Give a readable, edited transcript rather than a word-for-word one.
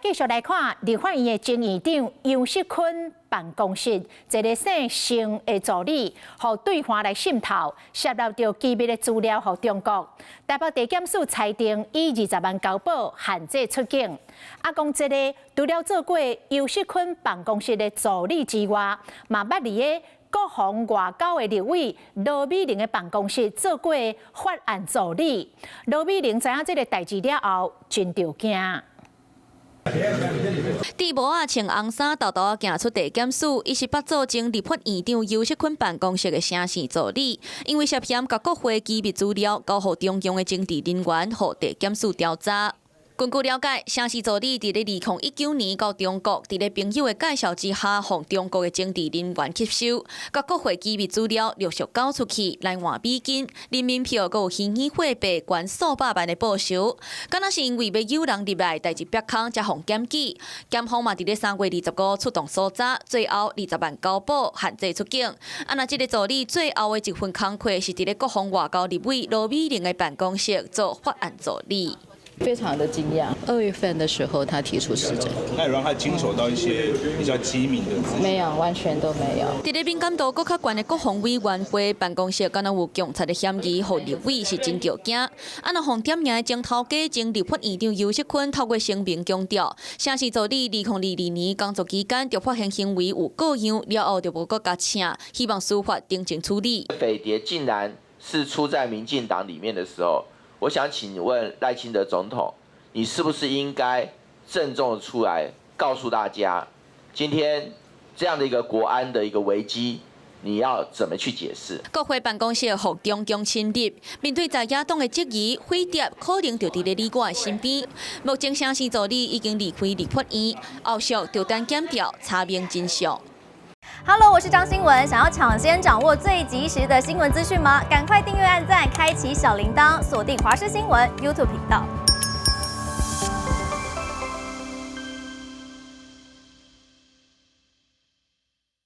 繼續來看立法院的前院長游錫堃辦公室，一个姓盛的助理，予對岸來滲透，洩露著機密的資料予中國。台北地檢署裁定以20萬交保限制出境。啊，講這个除了做過游錫堃辦公室的助理之外，嘛捌佇个國防外交的立委羅美玲的辦公室做過法案助理。羅美玲知影這个代誌了後，真著驚。戴帽仔穿紅衫，沓沓仔行出地檢署，伊是捌做前立法院長游錫堃辦公室的聲線助理，因為涉嫌共國會機密資料交予中共的情治人員，予地檢署調查。根據了解，聲線助理佇咧2019年到中國，佇咧朋友的介紹之下，予中國的情治人員吸收，共國會機密資料陸續交出去，來換美金、人民幣，閣有虛擬貨幣，懸數百萬的報酬。敢若是因為欲誘人入來，代誌煏空，才予檢舉。檢方嘛，佇咧3月25出動搜查，最後20萬交保限制出境。啊，若這个助理最後的一份工課是佇咧國防外交立委羅美玲的辦公室做法案助理。非常的驚訝。2月份的時候，他提出辭職。那有讓他經手到一些比較機密的資訊？沒有，完全都沒有。佇咧敏感度閣較懸的國防委員會辦公室，敢若有共賊的嫌疑，予立委是真著驚。啊，若予點名的前頭家前立法院長游錫堃透過聲明強調，聲線助理2022年工作期間就發現行為有過樣，了後就無閣共請，希望司法嚴正處理。匪諜竟然是出在民進黨裡面的時候，我想請問賴清德總統，你是不是應該鄭重的出來告訴大家，今天這樣的一個國安的一個危機，你要怎麼去解釋？國會辦公室予中共侵入，面對在野黨的質疑，匪諜可能就佇咧你我的身邊。目前聲線助理已經離開立法院，後續就等檢調查明真相。 Hello，我是張新聞。想要搶先掌握最及時的新聞資訊嗎？趕快訂閱、按讚、開啟小鈴鐺，鎖定華視新聞 YouTube 頻道。